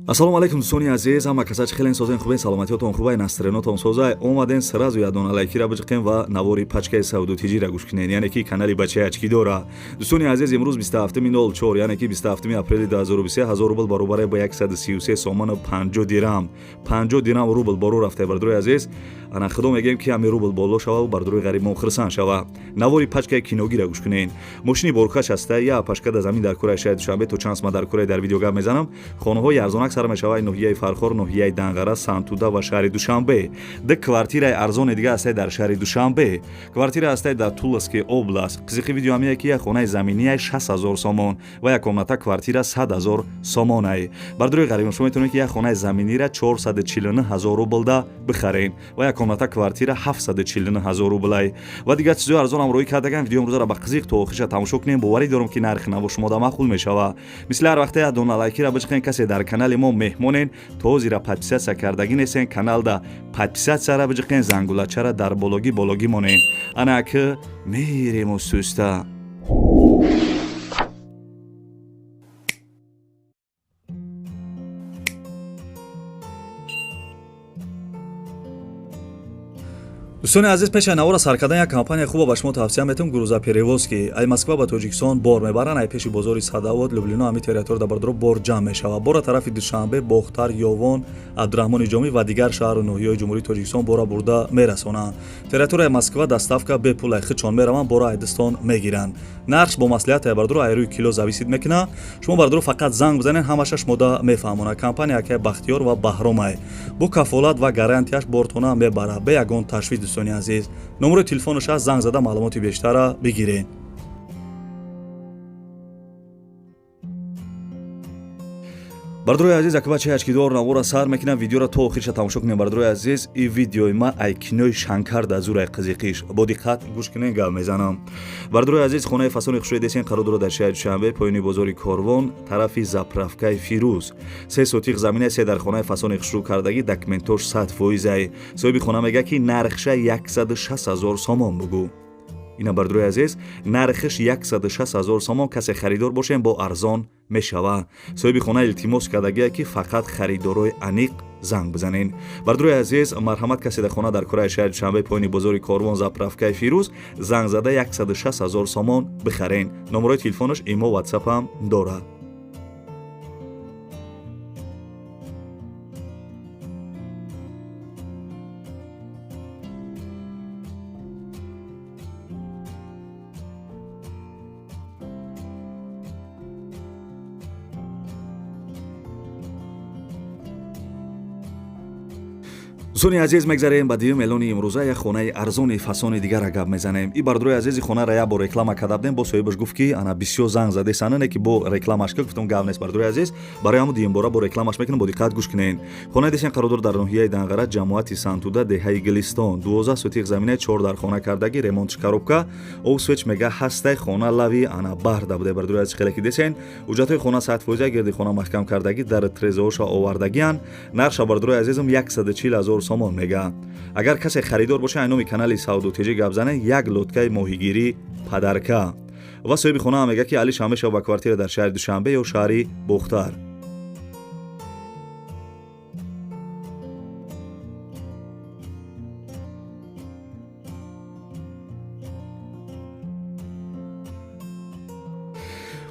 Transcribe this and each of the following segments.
Ассалому алайкум, дӯстони азиз, ҳама каса чӣ хелен, созен, хубен, саломатиётон хубай, настроение-тон созай? Омаден, сразу ядона лайкира биҷиқем ва навори пачкаи савдотиҷира гӯш кунен, яъне ки канали бачаи очки дора. Дӯстони азиз, имрӯз 27.04, яъне ки 27 апрели 2023, 1000 рубл баробаре ба 133 сомону 50 дирам, 50 дирам рубл бору рафта. Бардорои азиз, ана худо мегӯем, ки ҳами рубл боло шава, бардорои ғарибмон хирсан шава. Навори пачкаи киногира гӯш кунен. Мошини боркаш ҳаста, я пашка да замин дар кураи шаҳри Душанбе. То чанд сма дар кураи дар видео гап мезанам. Хонаҳои арзонак сар мешавад ноҳияи Фархор, ноҳияи Данғара, Сантуда ва шаҳри Душанбе. Ду квартираи арзоне дига ҳастае дар шаҳри Душанбе, квартира ҳастае дар Туловский область. Қизиқи видео ҳамие, ки як хонаи заминияй 60 000 сомон ва як комната квартира 100 000 сомонай. Бардорои ғарибон, шумо метавонед, ки як хонаи заминира 449 000 рублда бихаред ва як комната квартира 749 000 рублай ва дигар чизои арзонам роӣ кардаган. Видео имрӯзаро ба қизиқ то охириша тамошо кунем. Боварӣ дорам, ки нархи наво шумода маъқул мешава. Мисли ҳар вақте, ядона лайкира биҷиқен. Касе дар канали мо меҳмонен, то зира подписаться кардагӣ нестен, каналда подписаться-ра биҷиқен, зангулачара дар бологӣ бологӣ монен. Ана ки мерему суста. Дӯстони азиз, пеши навора сар кардан як компания хуба ба шумо тавсия метавам: грузоперевозки. Ай Москва ба Тоҷикистон бор мебаранд. Ай пеши бозори Садовод, Люблино, ҳами территория да бардоро бор ҷамъ мешавад. Бора тарафи Душанбе, Бохтар, Ёвон, Абдураҳмони Ҷомӣ ва дигар шаҳру ноҳияҳои Ҷумҳурии Тоҷикистон бора бурда мерасонанд. Территорияи Москва доставка бепул, ай хичон мераванд, бора айдистон мегиранд. Нархш бо маслиҳат, ай бардоро, ай рӯи кило зависит мекунад. Шумо, бардоро, фақат занг бизанед, ҳамаша шумода мефаҳмонад. Компания акай Бахтиёр ва Баҳромай бо кафолат ва гарантияш бортона мебарад, бе ягон ташвиш. Дӯстони азиз, номерои телефонаш аст, занг зада маълумоти бештарра бигиред. Бардорои азиз, ака бачаи очкидор навора сар мекунам. Видеоро то охириша тамошо кунем. Бардорои азиз, и видеои ма ай кинои Шанкар да зурай қизиқиш, бо диққат гӯш кунен, гап мезанам. Бардорои азиз, хонаи фасони хушрӯи десен қарор дорад дар шаҳри Душанбе, поёни бозори Корвон, тарафи заправкаи Фирӯз. 3 сотиқ замина, се дар хонаи фасони хушрӯ кардагӣ, документош 100%-ай. Соҳиби хона мегӯяд, ки нархша 160 000 сомон бугӯ. Ина, бардорои азиз, нархиш 160 000 сомон. Касе харидор бошем, бо арзон мешава. Соҳиби хона илтимос кардагия, ки фақат харидорои аниқ занг бизанен. Бардорои азиз, марҳамат, касе дар хона дар кораи шаҳри Душанбе, поёни бозори Корвон, заправкаи Фирӯз, занг зада 160 000 сомон бихарен. Номерои телефонаш имо, ватсапам дорад. Дӯстони азиз, мегзарем ба дуюм эълони имрӯза. Як хонаи арзони фасони дигара гап мезанем. И бардорои азизи, хонаро як бор реклама карда будем, бо соҳибаш гуфт, ки ана бисёр занг задесана, не ки бо рекламаш ка. Гуфтам, гап нест, бардорои азиз, барои ҳамн дуюмбора бо рекламаш мекунем, бо диққат гӯш кунед. Хонаи десен қарор дорад дар ноҳияи Данғара, ҷамоати Сантуда, деҳаи Гилистон. 12 сотиқ замина, чор дар хона кардагӣ, ремонтш, коробка, овсвеч мега ҳастай. Хона лави ана баҳрда буде. Бардорои азиз, хеле ки десен, ҳуҷҷатҳои хона 100%, гирди хона маҳкам кардагӣ, дар трезаоша овардагианд. Нархша, бардорои азизам, 140 000 сомон мега. Агар касе харидор боша, ай номи канали Савдотиҷӣ гап зане, як лодкаи моҳигирӣ подарка. Ва соҳиби хона мега, ки алиш ҳам мешава ба квартира дар шаҳри Душанбе ё шаҳри Бохтар.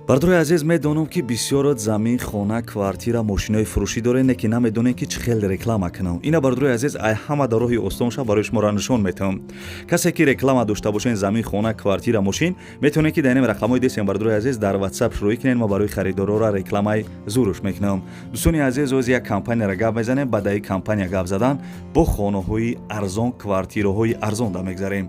Бардорои азиз, медонам, ки бисёрот замин, хона, квартира, мошинои фурӯшӣ доред, не ки намедонем, ки чӣ хел реклама кунам. Ина, бардорои азиз, ай ҳама дар роҳи остонша барои шуморо нишон метавам. Касе ки реклама дошта бошен, замин, хона, квартира, мошин, метавонед, ки дар ин рақамҳои десем, бардорои азиз, дар ватсап шурӯӣ кунед. Ма барои харидорора рекламаи зуруш мекунам. Дӯстони азиз, оз як компанияро гап мезанем. Баъд аи компания гап задан бо хонаҳои арзон, квартираҳои арзон да мегзарем.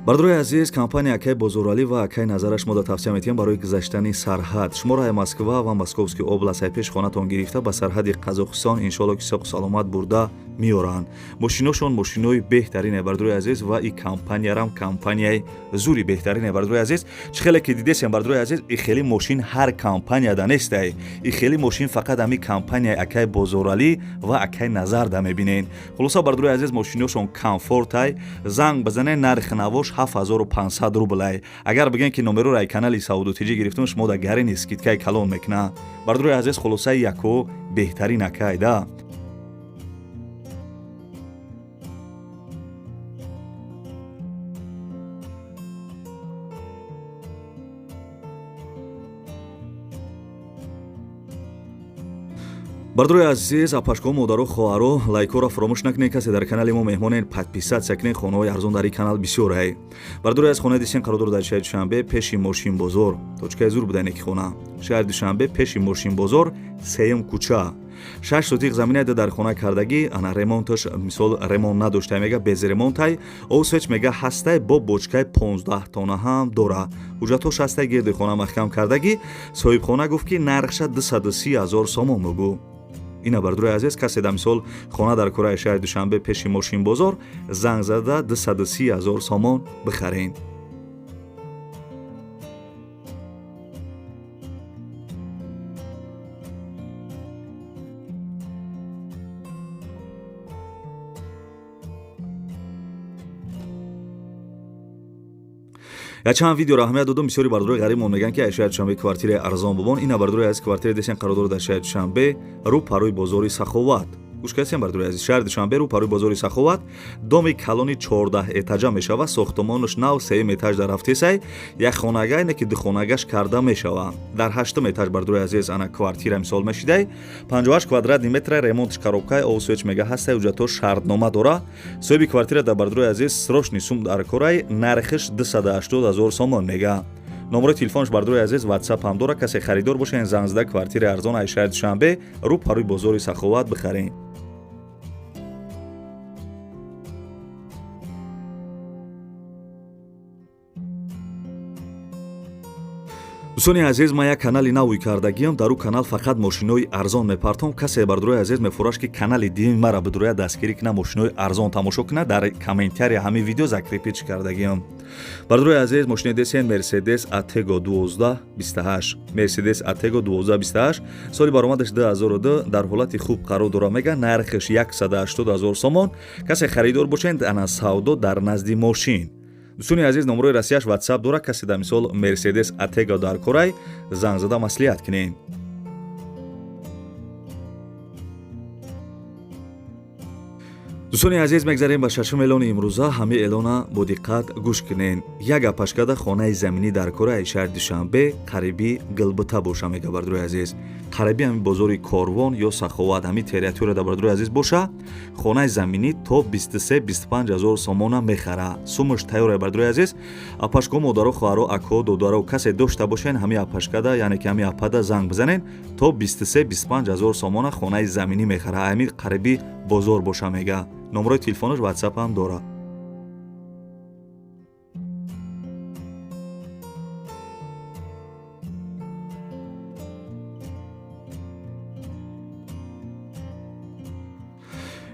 Бардорои азиз, компания акай Бозоралӣ ва акай Назараш мода тавсия метиҳем барои гузаштани сарҳад. Шуморо ай Москва ва Московский область ай пеш хонатон гирифта, ба сарҳади Қазоқистон, иншоалло, ки соқу саломат бурда меоранд. Мошиношон мошинои беҳтарине, бардорои азиз, ва и компаниярам компанияи зури беҳтарине, бардорои азиз. Чӣ хеле ки дидесем, бардорои азиз, и хели мошин ҳар компанияда нестай. И хели мошин фақат ҳами компанияи акай Бозоралӣ ва акай Назарда мебинен. Хулоса, бардорои азиз, мошиношон комфортай. Занг бизанед, нархи навош 7500 рублай. Агар бигӯем, ки номероро ай канали Савдо ТЖ гирифтум, шумо да гарини скидкаи калон мекуна. Бардорои азиз, хулосаи яко беҳтарин акай да. Бардорои азиз, апашко, модаро, хоҳаро, лайкҳоро фаромӯш накунед. Касе дар канали мо меҳмонед, подписаться кунед. Хонаҳои арзон дар ин канал бисёрай. Бардорои аз хонаи дисен қарор дорад дар шаҳри Душанбе, пеши мошинбозор. Точкаи зур буда неки хона. Шаҳри Душанбе, пеши мошинбозор, сеюм кӯча. 6 сотиқ замина дар хона кардагӣ. Ана ремонташ, мисол, ремонт надоштай, мега, без ремонтай. Освеч, мега, ҳастай, бо бочкаи 15 тона ҳам дора. Ҳуҷҷатҳош ҳастай, гирди хона маҳкам кардагӣ. Соҳибхона гуфт, ки нархша 230 000 сомон мугӯ. Ина, бардорои азиз, касе да мисол хона дар кораи шаҳри Душанбе, пеши мошинбозор, занг зада 230 000 сомон бихарен. Якчанд видеоро аҳамият додум. Бисёри бардорои ғарибмон мегӯянд, ки ай шаҳри Душанбе квартираи арзон бубон. Ина, бардорои азиз, квартираи десен қарор дорад дар шаҳри Душанбе, рӯ парои бозори Саховат. Гӯш кардем, бардорои азиз, шаҳри Душанбе, рӯ парои бозори Саховат, доми калони 14 этажа мешавад. Сохтмонаш нав, сеюм этаж дар рафтесай. Як хонага ине ки духонагаш карда мешавад. Дар ҳаштум этаж, бардорои азиз, ана квартира мисол мешидай. 58 квадратный метра, ремонтш коробкай, овсвеч, мега, ҳастай, ҳуҷҷатҳо, шартнома дора. Соҳиби квартира дар, бардорои азиз, срочный сум дар корай. Нархиш 280 000 сомон мега. Номерои телефонш, бардорои азиз, Ватсап ҳам дора. Касе харидор бошед, занг зада квартираи арзон ай шаҳри Душанбе, рӯ парои бозори Саховат бихаред. Дӯстони азиз, ман як канали навӣ кардагиам. Дар ӯ канал фақат мошинои арзон мепартом. Касе, бардорои азиз, мефураш, ки канали дими мара бидуроя дастгирӣ кунад, мошинои арзон тамошо кунад, дар комментария ҳамин видео закрепить кардагиам. Бардорои азиз, мошини десен Мерседес Атего 1228, Мерседес Атего 1228, соли баромадаш 2002, дар ҳолати хуб қарор дора, мега, нархаш 180 000 сомон. Касе харидор бошед, ана савдо дар назди мошин. Дӯстони азиз, номерои Россияш Ватсап дора. Касе дар мисол Мерседес Атего дар корай, занг зада маслиҳат кунед. Дӯстони азиз, мегзарем ба шашум эълони имрӯза. Ҳамин эълона бо диққат гӯш кунед. Як апашкада хонаи заминӣ дар кораи шаҳри Душанбе, қариби Гилбита боша, мега, бардорои азиз, қариби ҳамин бозори Корвон ё Саховат, ҳамин территория да, бардорои азиз, боша. Хонаи заминӣ то 23-25 ҳазор сомона мехара. Сумаш тайёра, бардорои азиз. Апашко, модаро, хоҳаро, ако, додаро, касе дошта бошен, ҳамин апашкада, яъне ки ҳамин апада занг бизанен, то 23-25 ҳазор сомона хонаи заминӣ мехара. Ҳамин қариби бозор боша, мега. Номерои телефонаш, Ватсап ҳам дорад.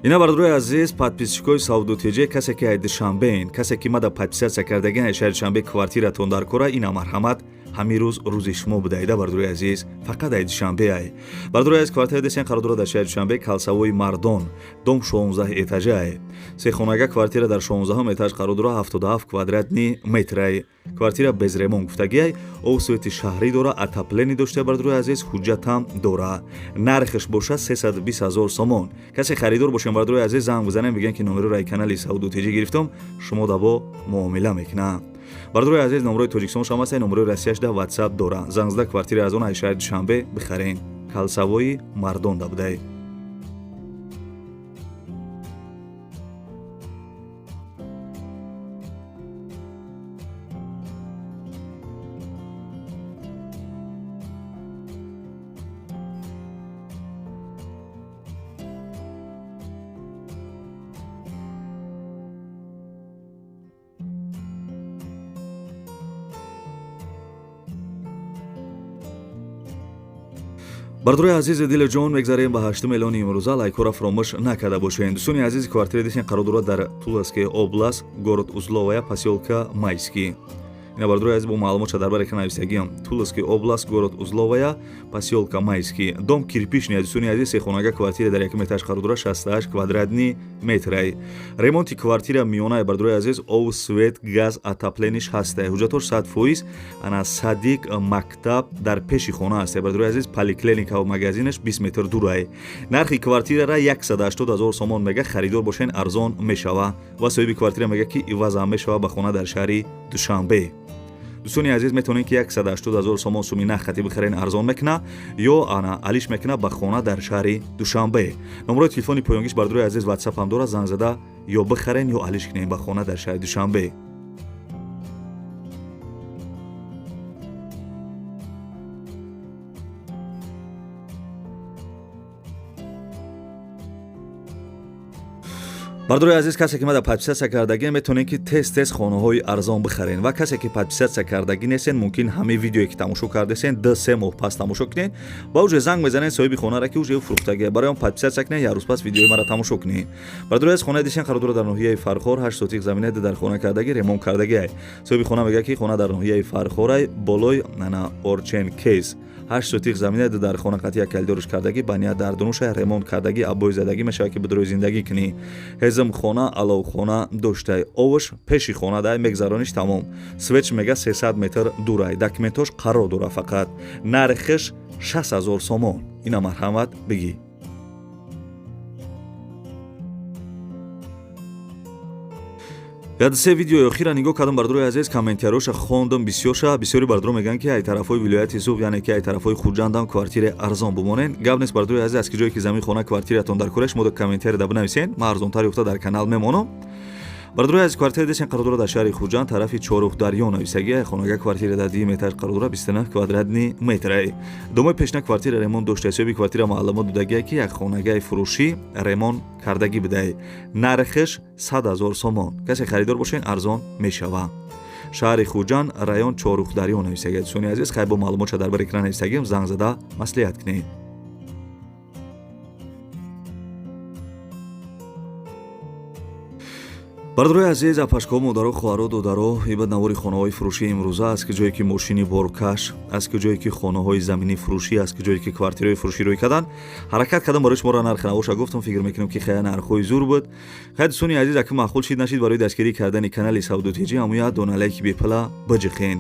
Ина, бардорои азиз, подписчикои Савдо ТЖ, касе ки ай Душанбеен, касе ки мада подписаться кардагиан, ай шаҳри Душанбе квартиратон дар кора, ина марҳамат, ҳамин рӯз рӯзи шумо будаида, бардорои азиз, фақат ай Душанбе ай. Бардорои азиз, квартира десен қарор дорад дар шаҳри Душанбе, Калсавои Мардон, дом 16 этажа. Сехонага квартира дар 16 этаж қарор дорад, 77 квадратный метрай. Квартира без ремонт гуфтагиай, об, свети шаҳрӣ дора, отопление дошта, бардорои азиз, ҳуҷҷатам дора. Нархаш боша 320 ҳазор сомон. Касе харидор бошем, бардорои азиз, занг бизанем, бигӯем, ки номероро ай канали Савдо ТЖ гирифтам, шумо даво муомила мекунам. Бардорои азиз, номерои Тоҷикистон шам ҳастай, номерои Россияш да Ватсап дора. Занг зада квартираи арзон ай шаҳри Душанбе бихарен. Калсавои Мардон да будай. Бардорои азизи дили ҷон, мегзарем ба ҳаштум эълони имрӯза. Лайкҳоро фаромӯш накарда бошед. Дӯстони азизи, квартира дисен қарор дорад дар Туловская область, город Узловая, посёлка Майский. Ина, бардорои азиз, бо маълумотша дар бари нависагиам: Туловская область, город Узловая, посёлка Майский, дом кирпичный. Дӯстони азиз, сехонага квартира дар якум этаж қарор дорад, 68 квадратный метрай. Ремонти квартира миёнаи, бардорои азиз, ов, свет, газ, отопление ш ҳастай, ҳуҷҷатош 100%. Ана, садик, мактаб дар пеши хона ҳастай, бардорои азиз, поликлиникаву магазинаш 20 метр дурай. Нархи квартирара 180 ҳазор сомон мега, харидор бошен, арзон мешава. Ва соҳиби квартира мега, ки ивазам мешава ба хона дар шаҳри Душанбе. Дӯстони азиз, метавонед, ки 180 ҳазор сомон суми нахати бихарен, арзон мекуна ё ана алиш мекуна ба хона дар шаҳри Душанбе. Номерои телефони поёнгиш, бардорои азиз, Ватсап ҳам дорад, занг зада ё бихарен, ё алиш кунем ба хона дар шаҳри Душанбе. Бардорои азиз, касе ки мада подписаться кардагӣ, метавонед, ки тез тез хонаҳои арзон бихарен, ва касе ки подписаться кардагӣ нестен, мумкин ҳамаи видеое ки тамошо кардесен, 2-3 моҳ пас тамошо кунед ва уже занг мезанед соҳиби хонара, ки уже фурӯхтагия. Барои он подписаться кунед, як рӯз пас видеои мара тамошо кунед. Бардорои азиз, хонаи дисен қарор дорад дар ноҳияи Фархор, 8 сотих замина, дар хона кардагӣ, ремонт кардагиай. Соҳиби хона мегӯяд, ки хона дар ноҳияи Фархорай, болои ана Орчен Кейс, 8 сотих замина, дар хона қати як калидорш кардагӣ, баня дар дунуша, ремонт кардагӣ, обои задагӣ мешавад, ки бидрои зиндагӣ кунӣ. Ҳезмхона, аловхона доштай, овош пеши хона дай, мегзарониш, тамом. Свет ш мега 300 метр дурай, документош қарор дора, фақат нархиш 60 ҳазор сомон. Ина, марҳамат, бигӣ. Яд се видеои охира нигоҳ кардам, бардорои азиз, комментариёша хондам, бисёрша. Бисёри бардоро мегӯянд, ки ай тарафҳои вилояти Суғд, яъне ки ай тарафҳои Хуҷандам квартираи арзон бимонен. Гап нест, бардорои азиз, аз ки ҷое ки замин, хона, квартиратон дар куреш, мода комментария бинависен, ман арзонтар ёфта дар канал мемонам. Бардорои азиз, квартира десен қарор дорад дар шаҳри Хуҷанд, тарафи Чоруҳдарё нависагия. Хонага квартира дар дуюм этаж қарор дорад, 29 квадратный метрай. Домои пешна квартира ремонт дошта. Ҳисоби квартира маълумот додагия, ки як хонагаи фурӯшӣ ремонт кардагӣ будай. Нархиш 100 ҳазор сомон, касе харидор бошен, арзон мешава. Шаҳри Хуҷанд, район Чоруҳдарё нависагия. Дӯстони азиз, хай, бо маълумотша дар бар экран нависагиам, занг зада маслиҳат кунед. Бардорои азиз, апашкҳо, модаро, хоҳаро, додаро, ибад навори хонаҳои фурӯшии имрӯза, аз ки ҷое ки мошини боркаш, аз ки ҷое ки хонаҳои заминӣ фурӯшӣ, аз ки ҷое ки квартираҳои фурӯшӣ рӯй кардан, ҳаракат кардам барои шуморо нархи навоша гуфтам. Фикр мекунам, ки хая нархҳои зур буд. Хай, дӯстони азиз, аки маъқул шид, нашид, барои дастгирӣ кардани канали Савдутиҷӣ ҳамоя дона лайки бепала биҷиқен.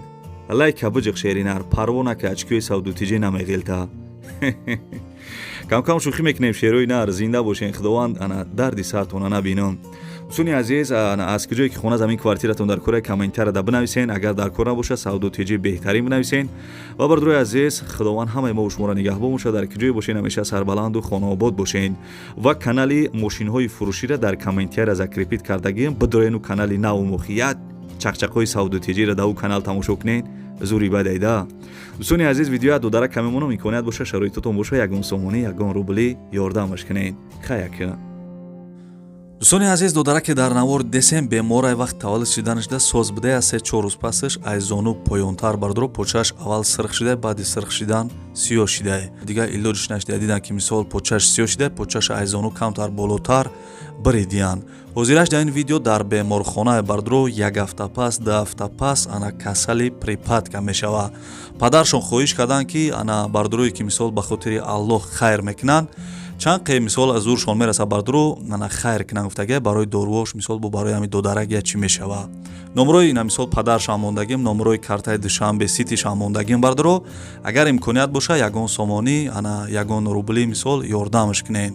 Лайка биҷиқ, шери нар, парво нака, очкиҳои Савдутиҷӣ намеғелта. Камкам шӯхӣ мекунем, шерои нар, зинда бошен, худованд ана дарди сартона набинам. Дӯстони азиз, аз куҷое ки хона, замин, квартиратон дар кора, комментарияда бинависен. Агар дар кор набошад, Савдо Тҷ беҳтарин бинависен. Ва бардорои азиз, худованд ҳамаи мо шуморо нигаҳбон бошад. Дар куҷое бошен, ҳамеша сарбаланду хонаобод бошен. Ва канали мошинҳои фурӯшира дар комментария закрепить кардагием, бидроену канали наву мухият чақчақҳои Савдо Тҷра дар ӯ канал тамошо кунед. Зури бадайда. Дӯстони азиз, видеоя додара каме монам, имконият боша, шароитотон боша, ягон сомонӣ, ягон рубли ёрдамаш кунед. Хаяка. Дӯстони азиз, додараке дар навор десем беморай, вақт таваллуд шиданашда соз будая. Аз 3-4 рӯз пасаш аз зону поёнтар, бардоро, почааш аввал сирх шидай, баъди сирх шидан сиёҳ шидай. Дигар илоҷиш нашида, дидан ки мисол почааш сиёҳ шидай, почаша аз зону камтар болотар биридиянд. Ҳозираш дар ин видео дар беморхона, бардоро, як ҳафта пас, 2 ҳафта пас ана касали припадка мешава. Падаршон хоҳиш карданд, ки ана бардорое ки мисол ба хотири Аллоҳ хайр мекунанд, чанд қе мисол аз зуршон мераса, бардоро, ана хайр кунанд, гуфтага, барои доруош, мисол бо барои ҳами додарак я чӣ мешава. Номрои ина мисол падаршам мондагим, номрои картаи Душанбе Ситишам мондагим. Бардоро, агар имконият боша, ягон сомонӣ, ана ягон рубли мисол ёрдамаш кунед.